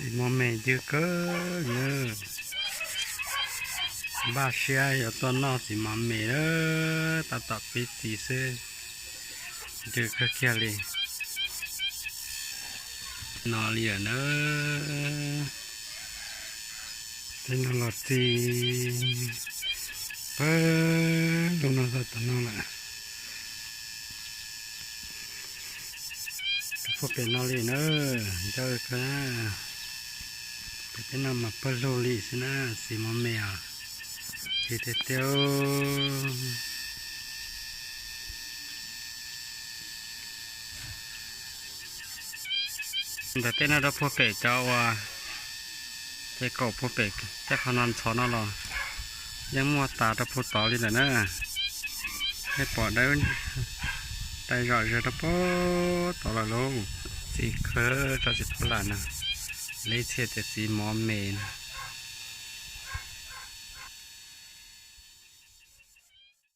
Txiv mos me ncw kawg li na. Npaj siab yuav tuaj noj txiv mos me na, tab tom pib txiv xwb, ncw kawg kiag li. No li lawm na, tej no los txi pawg lug no txog tom no lawm. Rau puag pem no li na, ncauj kawg na. Pem tej no mas pawg lug li xwb na, txiv mos me os, txiv tiag tiag. Ntawm tej no rau puag pem cov uas ces kaum puag pem tej qhov no ntxhov no los yeej muaj tas rau puag tod li lawm na. Nej pom dawb dai zom zaws rau puag tod lawm lauj. Txiv kawg tso txiv phuv lam na, leb txhia tias txiv mos me na.